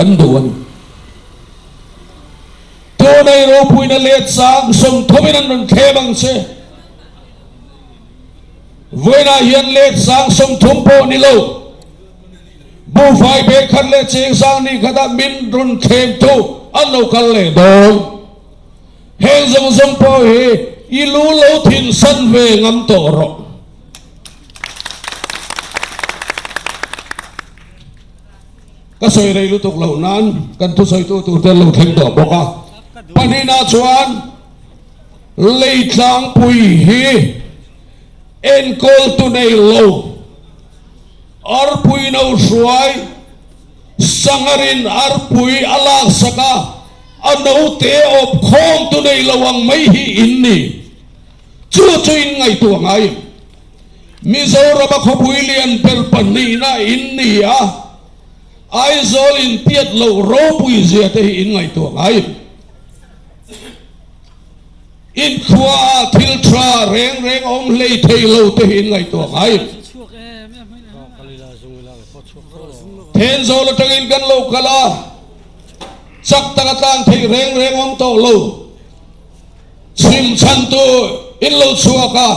kan duh a ni. Tuna i ropuina let sang sawmthawmin an rawn thlem ang che. Vawiinah hian let sang 30 pawh ni lo, buhfai bag khat leh cheng sang ni khatah min rawn thlemtu an lo kal leh dawn. Heng zawng zawng pawh hi i lu lo thin san ve ngam tawh rawh. Ka sawi rei lutuk loh nan kan thusawitu tur te an lo thleng tawh bawk a. Pahnihna chuan lei tlangpui hi enkawltu nei lo, arpui no hruai, sangarin arpui a laksak a, a note awp khawmtu nei lo ang mai hi in ni. Chu chu in ngaihtuah ngai em? Mizorama khawpui lian ber pahnihna in ni a, Aizawl in piat loh ropui zia te hi in ngaihtuah ngai em? In khua ah thil tha reng reng awm hlei thei lo te hi in ngaihtuah ngai em? Thenzawl atangin kan lo kal a, chak taka tlan theih reng reng awm tawh lo. Chhim chhantu in lo chhuak a,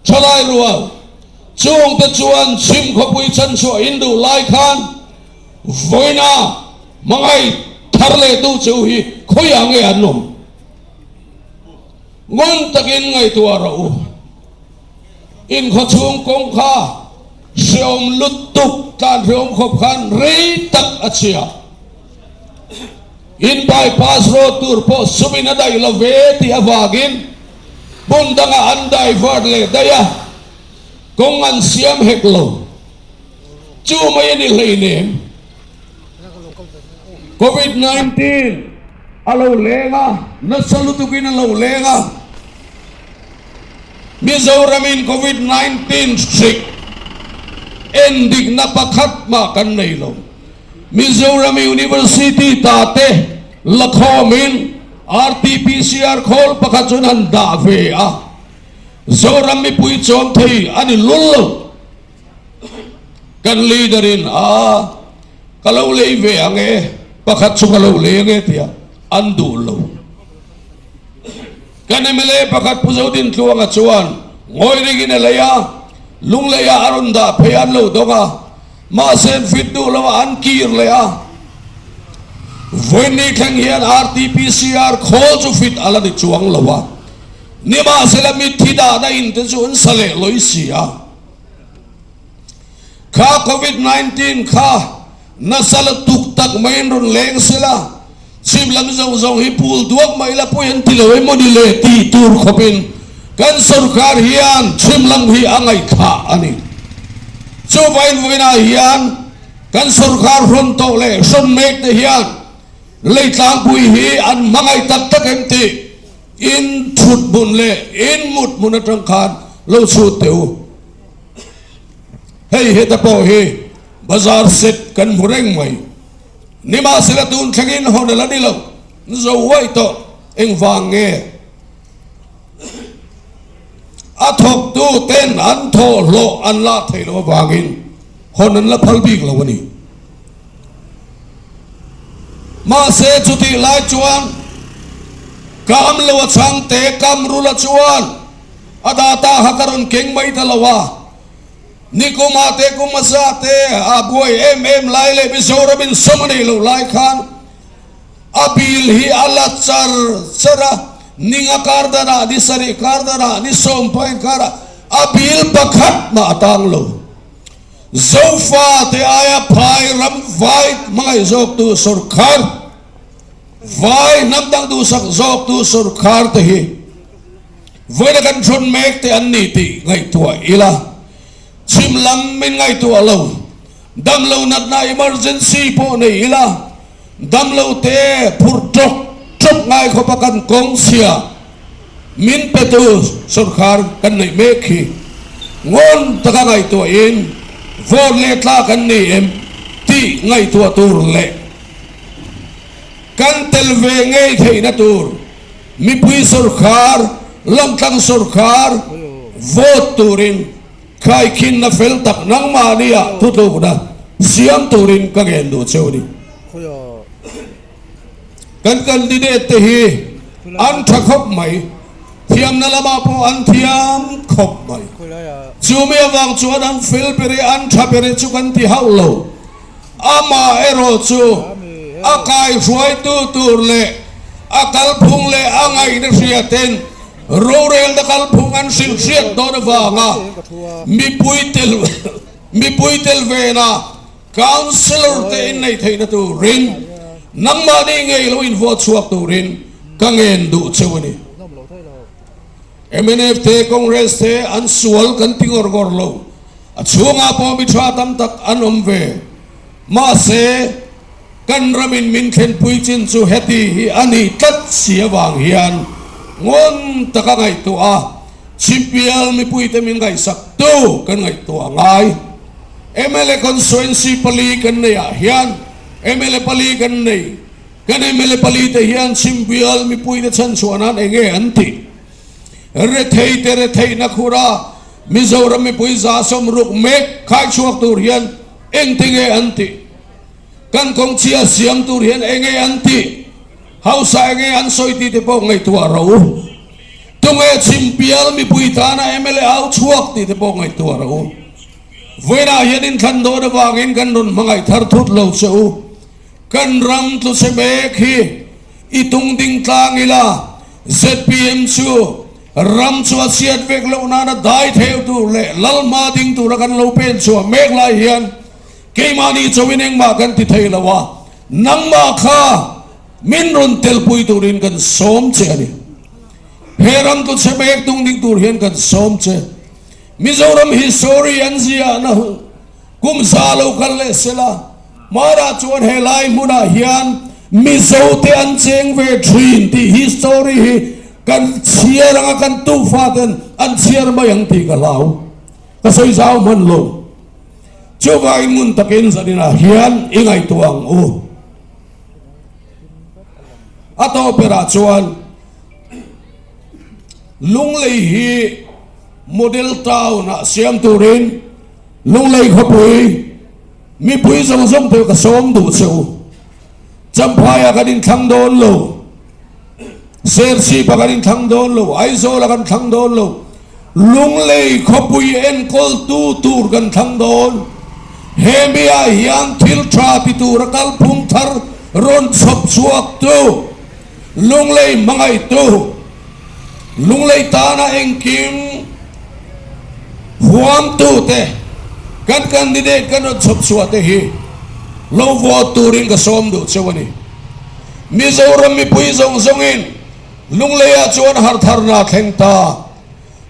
thalai rual chungte chuan chhim khawpui chhanchhuah in duh lai khan vawiina hmangaih thar leh tu chu hi khawiah nge an awm? Ngun takin ngaihtuah rawh u. In khawchhung kawng kha hreawm lutuk tlan hreawm khawp khan rei tak a chhia. In bypass road tur pawh sumin a daih lo ve tih avangin hmun dangah an divert leh daih a, kawng an siam hek lo. Chu mai a ni hleinem. Covid 19 a lo leng a, nasa lutukin a lo leng a. Mizoramin Covid 19 hrik endikna pakhat mah kan nei lo. Mizoram University ta te la khawmin RTPCR khawl pakhat chuan han dah ve a, Zoram mipui chawm thei a ni lul lo. Kan leader in a ka lo lei ve ang e, pakhat chu ka lo lei ang e tia an duh lo. Kan mla pakhat Pu Zodintluanga chuan ngawi ringin a lei a, Lungleiah a rawn dah phei an lo dawng a, Mahse an fit duh lo a, an kir leh a. Vawiinni thleng hian RTPCR khawl chu fit a la ni chuang lo a. Nimahsela mitthi dahna in te chu an sa leh lawi si a. Kha Covid 19 kha nasa la tuk tak maiin rawn leng sela, chhim lam zawng zawng hi pul duak mai la pawi an ti lo emaw ni le tih tur khawpin kan sorkar hian chhim lam hi a ngaihthlah a ni. Chuvain vawiinah hian kan sorkar hrawn tawh leh hrawn mek te hian lei tlangpui hi an hmangaih tak tak em tih in thut hmun leh in mut hmun atang khan lo chhut teh u. Hei heta pawh hi bazar set kan hmu reng mai. Nimahsela tun thlengin hawn a la ni lo. Zo uaih tawh engvang nge? A thawktu ten an thawh hlawh an lak theih loh avangin hawn an la phal bik lo a ni. Mahse chutih lai chuan Kam lo a chhangte Kam Rula chuan a data kha ka rawn keng mai ta lo a, Nikuma te Kumasa te a buai em em lai leh Mizoramin sawm a neih loh lai khan a bill hi a la char char a, ninga kar danah, ni sarih kar danah, ni sawmpain karah a bill pakhat mah a tang lo. Zofa te aia phai ram vai hmangaih zawktu sorkar, vai hnam dang duhsak zawktu sorkar te hi Vawiina kan thawn mek te an ni tih ngaihtuah ila, chhim lam min ngaihtuah lo, damlo natna emergency pawh nei ila, damlo te phur tawk tawk ngai khawpa kan kawng chhia min petu sorkar kan neih mek hi ngawn taka ngaihtuahin vote leh tla kan ni em tih ngaihtuah tur leh kan tel ve ngei theihna tur Mipui sorkar, lamtlang sorkar vote turin khaikhinna fel tak nangmahnia thutlukna siam turin ka ngen duh cheu a ni. Kan candidate te hi an tha khawp mai, thiamna lamah pawh an thiam khawp mai. Chumi avang chuan an fel ber e, an tha ber e chu kan ti hauh lo. Amaherawh chu a kaihruaitu tur leh a kalphung leh a ngaihna hriatin rorelna kalphung an hrilh hriat dawn avanga mipui tel mipui tel vena Councillor te inneih theihna turin nangmahni ngei lo invuah chhuak turin ka ngen duh cheu a ni. Mnf te Congress te an sual kan ti ngawr ngawr lo, a chhungah pawh mi tha tam tak an awm ve. Mahse, kan ramin min thlenpui chin chu heti hi a ni tlat si avang hian ngawn taka ngaihtuah a, chhimpial mipuite min ngaihsaktu kan ngaihtuah a ngai. Mla constituency pali kan nei ah hian mla pali kan nei. Kan mla pali te hian chhimbial mipui te chhanchhuah nan eng nge an tih? Rethei te retheihna khura Mizoram mipui 160 mek khaichhuak tur hian engti nge an tih? Kan kawngchhia siam tur hian eng nge an tih? Hausa eng nge an sawi tih te pawh ngaihtuah ro. Tunge chhimbial mipui tana mla au chhuak tih te pawh ngaihtuah ro. Vawiinah hian inthlan dawn avangin kan rawn hmangaih thar thut lo che u. Kan ram tlu chhe mek hi i tung ding tlang ila, zpm chu ram chu a chhiat vek loh nana dai theu tur leh lal hma ding tura kan lo pen chhuah mek lai hian keimahni chauhin engmah kan ti thei lo a, nangmah kha min rawn telpui turin kan sawm che a ni. He ram tlu chhe mek tung ding tur hian kan sawm che. Mizoram hi sorry an ziahna kum za lo kal leh sela, Mara chuan he lai hmunah hian Mizo te an cheng ve thin tih hi story hi kan chhiar anga kan tufa ten an chhiar mai ang tih ka hlau. Ka sawi zau hman lo. Chuvangin ngun takin zaninah hian i ngaihtuah ang u. A tawp berah chuan Lunglei hi Model Town ah siam turin Lunglei khawpui mipui zawng zawng te ka sawm duh che u. Champhai ah kan inthlang dawn lo, Serchhip ah kan inthlang dawn lo, Aizawl ah kan thlang dawn lo, Lunglei khawpui enkawltu tur kan thlang dawn. Hemi ah hian thil tha ti tura kalphung thar rawn chhawp chhuak tu Lunglei hmangaihtu, Lunglei tana engkim huamtute kan candidate kan rawn chhawp chhuah te hi lo vote turin ka sawm duh cheu a ni. Mizoram mipui zawng zawngin Lungleiah chuan hartharna thleng ta.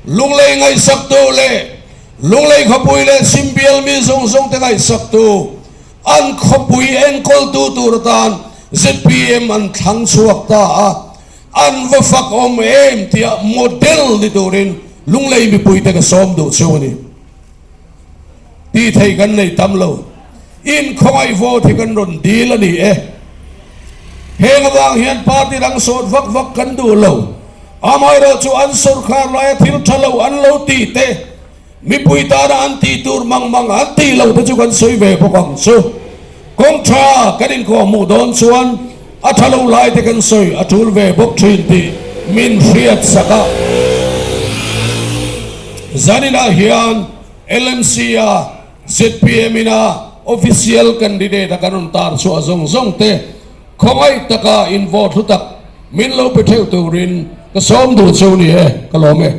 Lunglei ngaihsaktu leh Lunglei khawpui leh Chhimbial mi zawng zawngte ngaihsaktu An khawpui enkawltu tur atan zpm an thlang chhuak ta a, an va fak awm em tia model ni turin Lunglei mipuite ka sawm duh cheu a ni. Tih theih kan nei tam lo. In khawngaih vote hi kan rawn dil a ni e. Heng avang hian party dang sawt vak vak kan duh lo. Amaherawh chu an sawrkhar laia thil tha lo an lo tih te, Mipui tana an tih tur mang mang an tih lo te chu kan sawi ve bawk ang chu. Kawng tha kan inkhawh hmuh dawn chuan a tha lo lai te kan sawi a tul ve bawk thin tih min hriat sak a. Zaninah hian LMC a zpm in a official candidate a kan rawn tar chhuah zawng zawng te khawngaih taka in vote hlu tak min lo pe theuh turin ka sawm duh chu ni e, ka lawm e.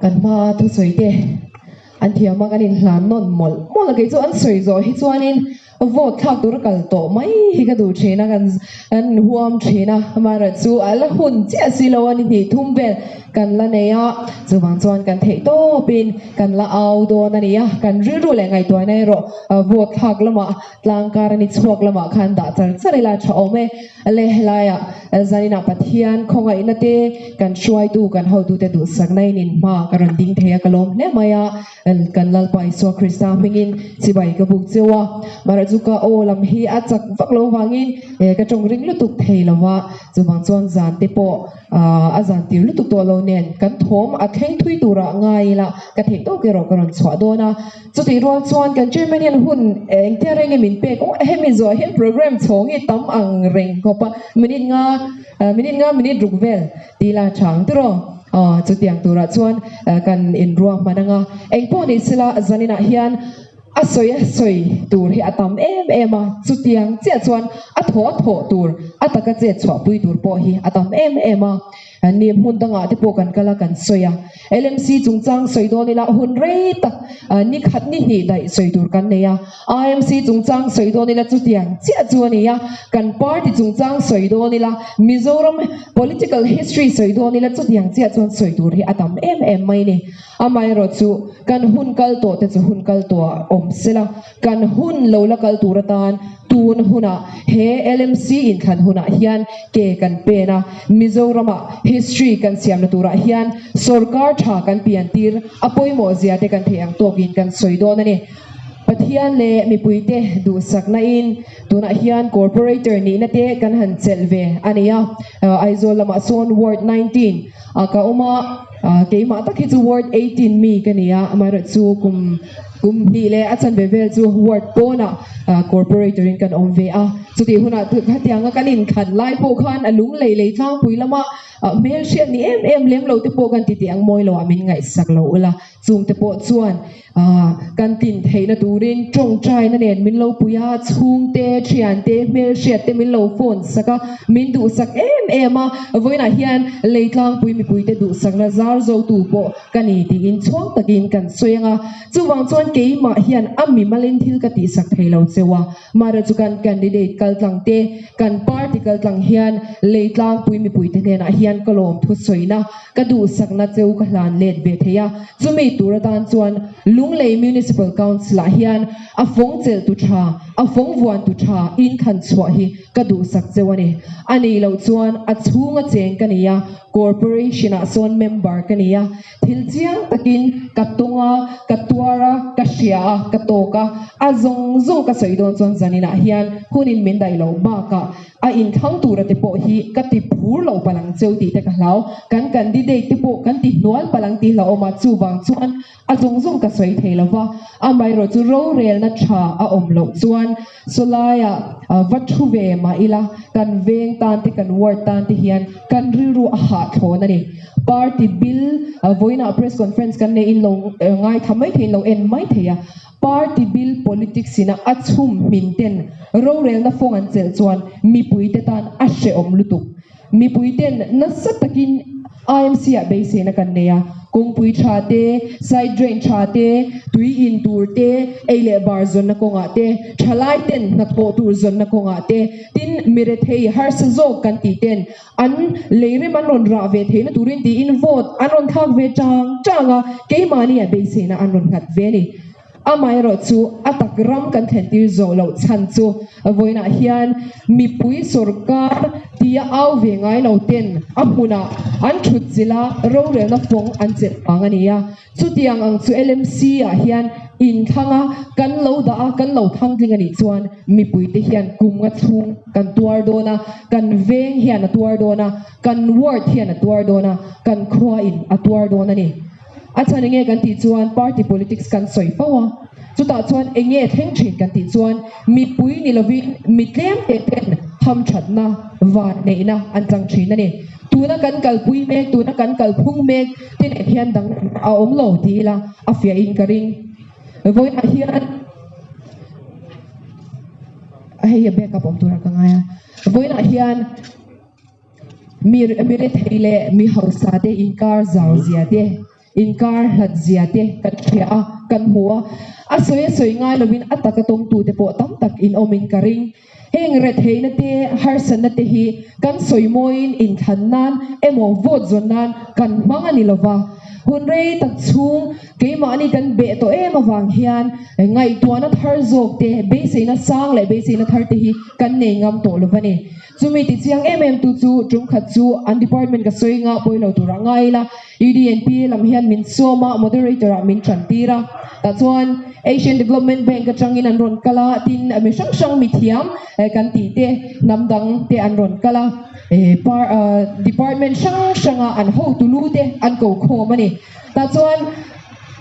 Kan hma thusawi te an thiam a kan inhlan nawn mawlh mawlh a kei chu an sawi zawh hi chuanin vote thlak tur a kal tawh mai hi ka duh thin a kan kan huam thin a amaherawh chu a la hun chiah si lo a ni hnih thum vel kan la nei a chuvang chuan kan theih tawpin kan la au dawn a ni a kan rilru leh ngaihtuahna erawh vote thlak lamah tlangkar a ni chhuak lamah khan dah char char ila tha awm e. Le helaiah zaninah Pathian khawngaihna te kan hruaitu kan hotute duhsakna in in hma ka rawn ding thei a ka lawm hle mai a, kan Lalpa Isua Krista hmingin chibai ka buk cheu a. Mahrawh chu. Amaherawhchu ka aw lam hi a chak vak lo vangin ka tawng ring lutuk thei lo va, chuvang chuan zan te pawh a zan tir lutuk tawh lo nen kan thawm a thleng thui turah ngai ila ka theih tawk erawh ka rawn chhuah dawn a. Chutih rual chuan kan chairman hian hun engtia reng nge min pek aw hemi zawh hian programme chhawng hi tam ang reng khawp a, minute nga minute nga minute ruk vel tih la tha ang tiraw aw chutiang turah chuan kan inruahman anga engpawh ni sela zaninah hian A sawi a sawi tur hi a tam em em a, chutiang chiah chuan a thaw a thawh tur, a taka chet chhuahpui tur pawh hi a tam em em a. Ni hmun dangah te pawh kan kal a, kan sawi a. LMC chungchang sawi dawn ila hun rei tak ni khat ni hnih daih sawi tur kan nei a. IMC chungchang sawi dawn ila chutiang chiah chu a ni a. Kan party chungchang sawi dawn ila, Mizoram political history sawi dawn ila chutiang chiah chuan sawi tur hi a tam em em mai ni. Amaherawh chu, kan hun kal tawh te chu hun kal tawhah awm sela, kan hun lo la kal tur atan tun hunah he LMC inthlan hunah hian ke kan pen a, Mizoramah history kan siamna turah hian sorkar tha kan pian tir a pawimawh zia te kan theih ang tawkin kan sawi dawn a ni. Pathian leh mipuite duhsakna in tunah hian corporator nihna te kan han chelh ve a ni a, Aizawl lamah sawn ward 19 ah ka awm a, Keimah tak hi chu ward 18 mi ka ni a, amaherawh chu kum kum hnih leh a chanve vel chu ward pawnah corporator in kan awm ve a. Chutih hunah khatianga kan inkhan lai pawh khan a lung lei lei tlangpui lama hmelhriat ni em em lem lo te pawh kan ti tih ang mawi loah min ngaihsak lo ula. Chungte pawh chuan Kan tlin theihna turin tawngtaina nen min lo pui a, chhungte, thiante, hmelhriatte min lo phone sak a, min duhsak em em a, vawiinah hian Leitlangpui mipuite duhsakna zar zotu pawh ka ni tiin chhuang takin kan sawi ang a. Chuvang chuan keimah hian a mimalin thil ka tihsak thei lo cheu a, mahra chu kan candidate kaltlang te, kan party kaltlang hian Leitlangpui mipuite hnenah hian ka lawmthu sawina Ka duhsakna cheu ka hlan let ve thei a, chumi tur atan chuan Lunglei Municipal Council ah hian a fawng chelhtu tha, a fawng vuantu tha inkhan chhuah hi ka duhsak cheu a ni. A nih loh chuan a chhunga cheng ka ni a, Corporation ah sawn member ka ni a, thil chiang takin ka tawng a, ka tuar a, ka hria a, ka tawk a, a zawng zawng ka sawi dawn chuan zaninah hian hunin min daih loh bakah A inthlang tura te pawh hi ka ti phur lo palang cheu tih te ka hlau. Kan candidate te pawh kan ti hnual palang tih hlauhawm a, chuvang chuan a zawng zawng ka sawi thei lo va. Amaherawh chu rorelna tha a awm loh chuan sawlaiah va thu ve mah ila kan veng tan te kan ward tan te hian kan rilru a hahthlawn a ni. Party bill vawiinah press conference kan neihin lo ngaithla mai theiin lo en mai thei a. Party bil politics ina a chhum hmin ten rorelna fawng an chelh chuan mipuite tan a hrehawm lutuk. Mipui ten nasa takin IMC ah beiseina kan nei a, kawngpui tha te, side drain tha te, tui in tur te, ei leh bar zawnna kawngah te, thalai ten hnathawh tur zawnna kawngah te, tin mirethei harsa zawk kan tih ten an leirem an rawn rah ve theihna turin tiin vote an rawn thlak ve chang chang a, keimahni ah beiseina an rawn nghat ve a ni. Amaherawh chu a tak ram kan thlentir zawh loh chhan chu vawiinah hian mipui sorkar tia au ve ngai lo ten a hmunah an thut chilh a, rorelna fawng an chelh vang a ni a. Chutiang ang chu LMC ah hian inthlang a, kan lo dah a, kan lo thangtling a nih chuan mipuite hian kum nga chhung kan tuar dawn a, kan veng hian a tuar dawn a, kan ward hian a tuar dawn a, kan khua in a tuar dawn a ni. A chhan enge kan tih chuan party politics kan sawi fo a, chutah chuan enge thleng thin kan tih chuan mipui ni lovin mi tlem te ten hamthatna, vanneihna an chang thin a ni. Tuna kan kalpui mek, tuna kan kalphung mek te nen hian danglam a awm lo ti ila a fiahin ka ring. Vawiinah hian hei a backup awm turah ka ngai a. Vawiinah hian mi mi rethei leh mi hausa te inkar zau zia te, inkar hlat zia te kan hria a, kan hmu a. A sawi a sawi ngai lovin a taka tawngtute pawh tam tak in awmin ka ring. Heng retheihna te, harsatna te hi kan sawi mawiin inthlan nan emaw vote zawn nan kan hmang a ni lova. Hun rei tak chhung keimahni kan beh tawh em avang hian ngaihtuahna thar zawk te, beiseina sang leh beiseina thar te hi kan nei ngam tawh lo va ni. Chumi ti chiang em em tu chu tum khat chu an department ka sawi nga pawi lo turah ngai ila EDNP lam hian min sawm a, moderator ah min tan tir a. Tah chuan Asian Development Bank atangin an rawn kal a, tin mi hrang hrang mithiam kan tih te hnam dang te an rawn kal a. Department hrang hranga an hotu lu te an ko khawm a ni. Tah chuan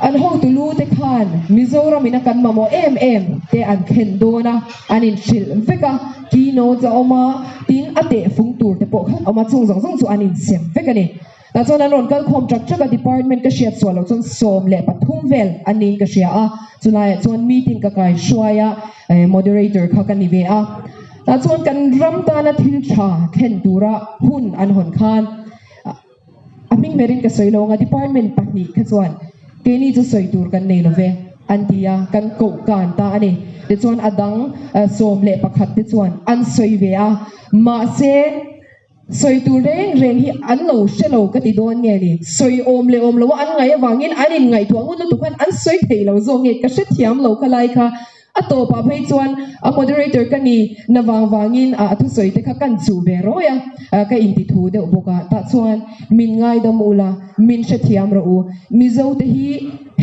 an hotu lu te khan Mizoram in a kan mamawh em em te an thlen dawn a, an inhrilh vek a, keynotes a awm a, tin a tehfung tur te pawh khan awm a, chung zawng zawng chu an insem vek a ni. Tah chuan an rawn kal khawm chak chak a, department ka hriat suah loh chuan 13 vel a niin ka hria a, chulaiah chuan meeting ka kai hruai a, moderator kha ka ni ve a. Tah chuan kan ram tana thil tha thlen tura hun an hawn khan a hming berin ka sawi lo ang a, department pahnih kha chuan keini chu sawi tur kan nei lo ve an ti a, kan koh kan ta a ni. Tichuan a dang 11 te chuan an sawi ve a, mahse, Sawi tur reng reng hi an lo hre lo ka ti dawn nge ni? Sawi awm leh awm loa an ngaih avangin an inngaihtuah ngun lutuk khan an sawi thei lo zawk nge ka hrethiam lo kha lai kha. A tawpah phei chuan a moderator ka ni na vang vangin a thusawi te kha kan chuh ve rawi a, ka inti thu deuh bawk a. Tah chuan min ngaidam ula, min hrethiam rawh u. Mizo te hi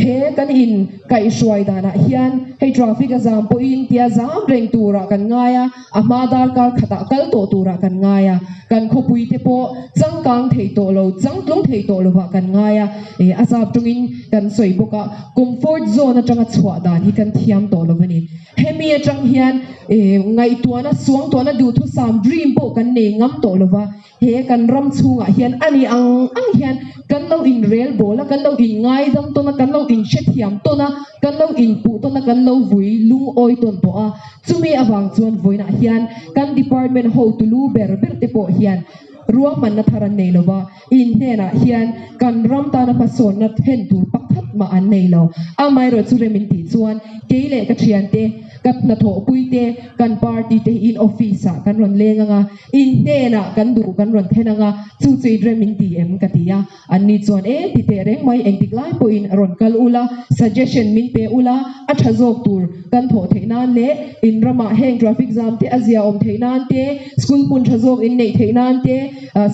he kan in kaihhruai danah hian hei traffic a zam pawhin tia zam reng turah kan ngai a. A hma darkar khatah kal tawh turah kan ngai a, kan khawpuite pawh changkang thei tawh lo, changtlung thei tawh lovah kan ngai a, eh a zap tungin kan sawi bawk a, comfort zone atanga chhuah dan hi kan thiam tawh lo a ni. Hemi atang hian eh ngaihtuahna, suangtuahna duhthusam, dream, pawh kan nei ngam tawh lova, He kan ram chhungah hian a ni ang ang hian kan lo inrel bawl a, kan lo inngaidam tawn a, kan lo inhrethiam tawn a, kan lo inpuh tawn a, kan lo vui lungawi tawn tawh a. Chumi avang chuan vawiinah hian kan department hotu lu ber ber te pawh hian ruahmanna thar an nei lo va, in hnenah hian kan ram tana hmasawnna thlen tur pakhat mah an nei lo. Amaherawhchu rem in tih chuan kei leh ka thiante, Ka hnathawhpui te, kan party te hi in office ah kan rawn leng ang a, in hnenah kan duh kan rawn then ang a, chu chu in rem in ti em ka ti a. An ni chuan e ti teh reng mai, engtik lai pawhin rawn kal ula, suggestion min pe ula, a tha zawk tur kan thawh theih nan leh in ramah heng traffic jam te a zia awm theih nan te, school hmun tha zawk in neih theih nan te,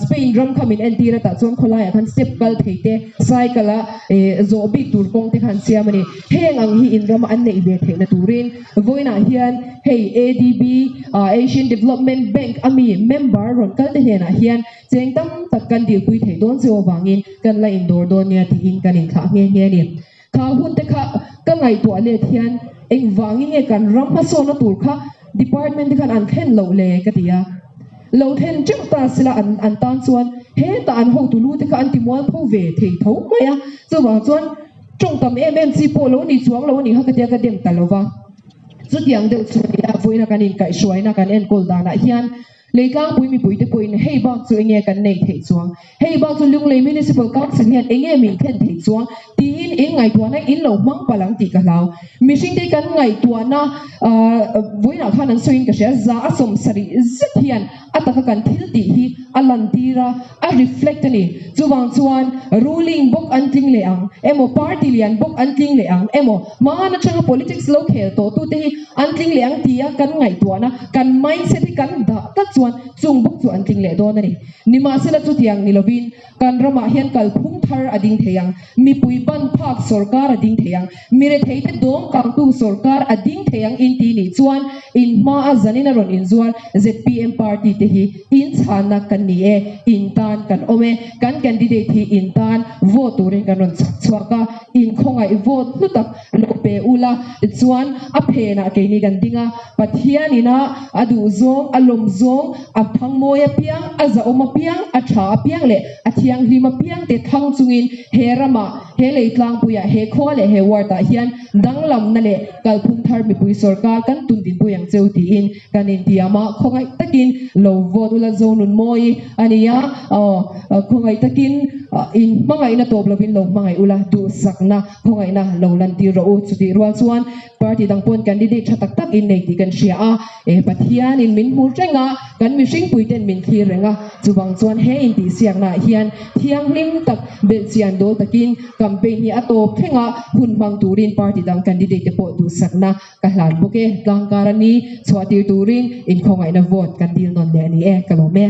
Spain ram kha min entir a tah chuan khawlaiah khan step kal thei te, cycle a zawh bik tur kawng te kha an siam a ni. Heng ang hi in rama an neih ve theihna turin vawiinah hian hei ADB, Asian Development Bank a mi member rawn kal te hnenah hian cheng tam tak kan dilpui theih dawn cheu avangin kan la indawr dawn nia tiin kan inthlah nghe nghe a ni. Kha hun te kha ka ngaihtuah let hian engvangin nge kan ram hmasawnna tur kha department te khan an thlen loh le ka ti a. Lo thlen teuh ta sila an an tan chuan hetah an hotu lu te kha an ti mualpho ve thei tho mai a, chuvang chuan Tawng tam em em chi pawh lo ni chuang lo a nih kha ka tia ka dem ta lo va. Chutiang deuh chu a ni a, vawiina kan inkaihhruaina kan enkawl danah hian Leitlangpui mipuite pawhin hei bak chu enge kan neih theih chuang, hei bak chu Lunglei Municipal Council hian enge min thlen theih chuang tiin in ngaihtuahna in lo hmang palh ang tih ka hlau. Mihringte kan ngaihtuahna vawiinah khan an sawiin ka hria, za a 70 zet hian a taka kan thil tih hi a lantir a, a reflect a ni. Chuvang chuan ruling bawk an tling leh ang emaw, party lian bawk an tling leh ang emaw, hmaan atanga politics lo khel tawh tute hi an tling leh ang tia kan ngaihtuahna, kan mindset hi kan dah tlat chuan chung bawk chu an tling leh dawn a ni. Nimahsela chutiang ni lovin kan ramah hian kalphung thar a ding thei ang, mipui ban phak sawrkar a ding thei ang, miretheite dawm kangtu sawrkar a ding thei ang inti nih chuan in hmaa zanin a rawn inzuar zpm party te hi in chhanna kan ni e, in tan kan awm e, kan candidate hi in tan vote turin kan rawn chhak chhuak a, in khawngaih vote hlu tak lo pe ula tichuan a phenah keini kan ding a, Pathian ina a duh zawng, a lawm zawng, a thangmawi apiang, a zahawm apiang, a tha apiang leh a thianghlim apiang te thang chungin he ramah, he lei tlangpuiah, he khua leh he ward ah hian danglamna leh kalphung thar mipui sorkar kan tun dinpui ang cheu tiin kan intiam a, khawngaih takin lo vote ula Zonunmawi a ni a, aw khawngaih takin in hmangaihna tawp lovin lo hmangaih ula duhsakna khawngaihna lo lantir rawh u. Chutih rual chuan party dang pawn candidate tha tak tak in nei tih kan hria a, eh Pathianin min hmu reng a, kan. Kan mihringpui ten min thlir reng a, chuvang chuan he intihsiaknaah hian thianghlim tak belhchian dawl takin campaign hi a tawp thleng a, hun hmang turin party dang candidate te pawh duhsakna ka hlan bawk e. Tlangkar a ni, chhuah tir turin inkhawngaihna vote kan dil nawn leh a ni e, ka lawm e.